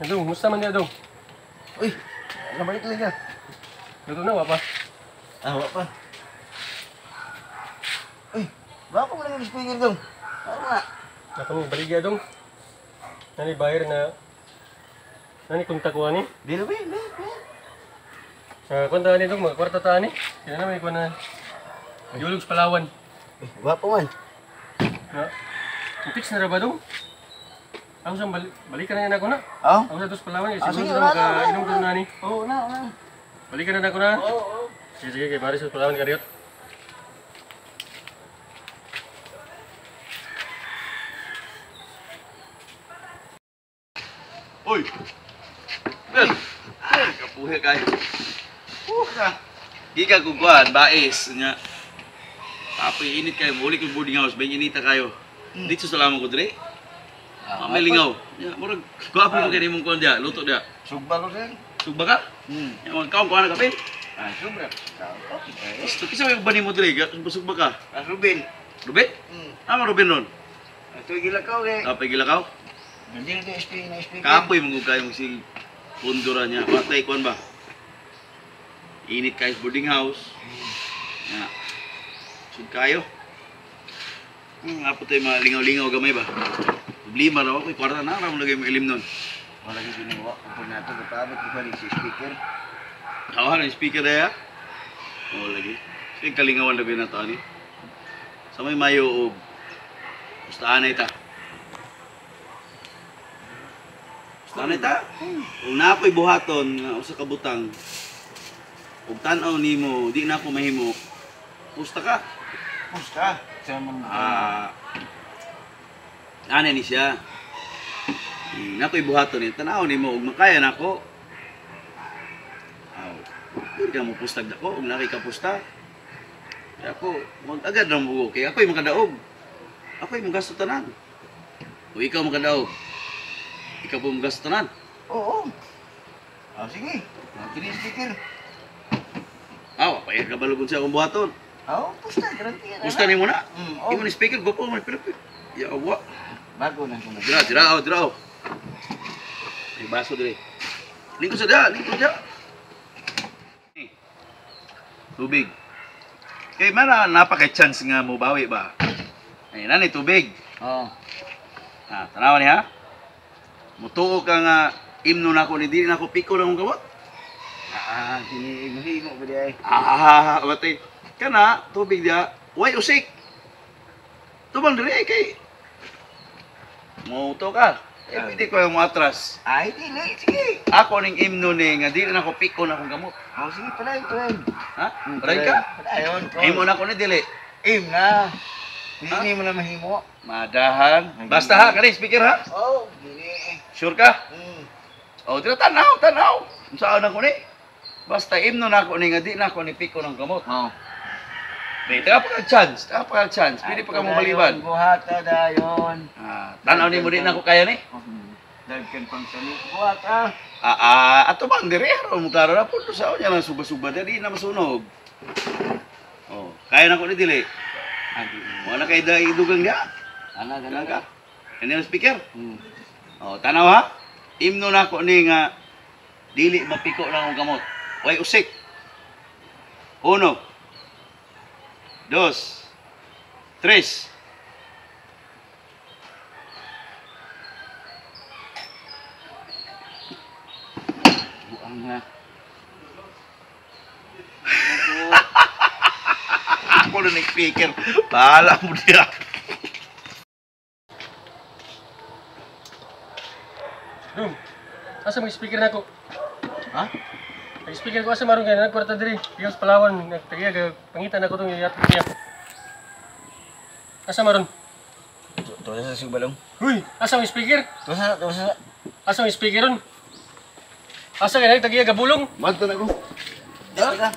Adong, musta man niya, Dong? Uy, nabalik lang ka. Luto na, wapa. Ah, wa pa. Uy, bako mo lang yung speaker dong. Ano na? Ako mo, baligya, Dong. Nani buyer na... Nani kontak ko, ani? Dilo, be, be, be. Sa kwenta ani, Dong, mga kwarta ta, ani. Kaya naman, ikaw na... Yulog sa Palawan. Eh, wapo man. Na, fix na ra ba, Dong? Ako sa balikan na yan ako na. Oh? Ako sa dos Palawan, Ah, siguro sige, sa wala na, wala makainom ko na ni. Oo, na, na. Balikan na ako na. Oo, oo. Sige, sige, kay Baris sa Palawan, kariyot. Uy! Ben! Kapuhi kayo. Gikan ko kuan, bais nya. Apoy init kayo, muli ko boarding house, bay inita kayo. Dito sa lamang ko dire. Ah, may lingaw. Nya, murag gwapo mo kay nimong kuan dia, luto dia. Sugba ko, sir. Sugba ka? Hmm. Nya magkaon ko ana kape. Ah, sobra. Okay. Gusto kisa may uban nimo dire, sugba ka. Ah, Ruben. Ruben? Hmm. Ama Ruben ron. Ito gilakaw eh. Kapay gilakaw. Nandito yung speaker na speaker. Kapoy mong kayo mong sig pundura niya. Patay kuan ba? Init kayo sa boarding house. Nya. Sud kayo. Apo tayo mga lingaw-lingaw gamay ba? Problema raw ako, kwarta na, aram lagay mo ilim nun. Wala yung ginawa. Kung nato, kapaabot ko balik si speaker. Tawahan ang speaker na ya. Oo, lagi. Sige, kalingawan na na to, ani. Sa may mayo, og Gustahan na ita. Gustahan na ita. Kung na ako'y buhaton, nga usa ka butang, ug tan-aw nimo, di na ako mahimo, pusta ka. Pusta. Sa man. Ah, ana ni siya. Nako'y buhaton ni tan-aw nimo ug makaya nako. Aw, di ka mo pustag dako ug naki ka pusta. Kaya ako mag-agad ra mo kay ako'y makadaog. Ako'y magasto tanan. O ikaw makadaog. Ikaw po magasto tanan. Oo. Ah, sige. Kini speaker. Aw, payag ka balukon siya akong buhaton. Ah, pusta, garantiya na. Pusta nimo na. Hmm, oh. Imo ni speaker, gopo mo ni pero. Ya awa. Bago na ko na. Dira, dira, oh, dira, oh. May baso dire. Lingkod sa da, lingkod da. Tubig. Kay mara napaka chance nga mo bawi ba. Ay nani tubig. Oo. Ah, tanawa niya. Mutuo ka nga imno nako ni dili nako piko na akong kamot. Ah, hinihimo ba di ay? Ah, batay. Kana tubig dia, way usik. Tubang dire kay Mo ka. Eh, pwede ko yung atras. Ay, dili, sige. Ako ning imno ni nga dili na ko piko na akong gamot. Oh, sige, palayon, palayon. Ha? Palayon ka? Palayon. Imo na ko ni dili. Im na. Hindi mo na mahimo. Madahan. Basta ha, kani speaker ha. Oh, dili. Sure ka? Hmm. Oh, dili tanaw, tanaw. Unsaon na ko ni? Basta imno na ko ni nga di na ko ni piko ng gamot. Oh. May taga pa ka chance, taga pa ka chance. Pwede pa ka mo maliban. Buhata dayon. Ah, tanaw ni mo di na ko kaya ni. Dagkan pang sali. Buhata. Ah, ato bang dire ro mo klaro na punto sa unya lang suba-suba dili na masunog. Oh, kaya na ko ni dili. Ah, di. Wala kay dai dugang dia. Ana, Ganang gana ka. Kani ang speaker. Hmm. Oh, tanaw ha. Imno na ko ni nga dili mapiko na akong kamot. Way usik. Uno. Dos. Tres. Buang na. Ako na ni speaker. Bahala mo diya. Dong, asa may speaker na ako? Ha? Ang speaker ko asa maron kay nagkwarta diri. Diyan sa Palawan, nagtagiya pangitan ako tong yatod niya. Asa maron? Tuwa sa subalong. Huy, asa ang speaker? Tuwa sa, tuwa sa. Asa ang speaker ron? Asa kay nagtagiya gabulong? Madto na ko. Ha?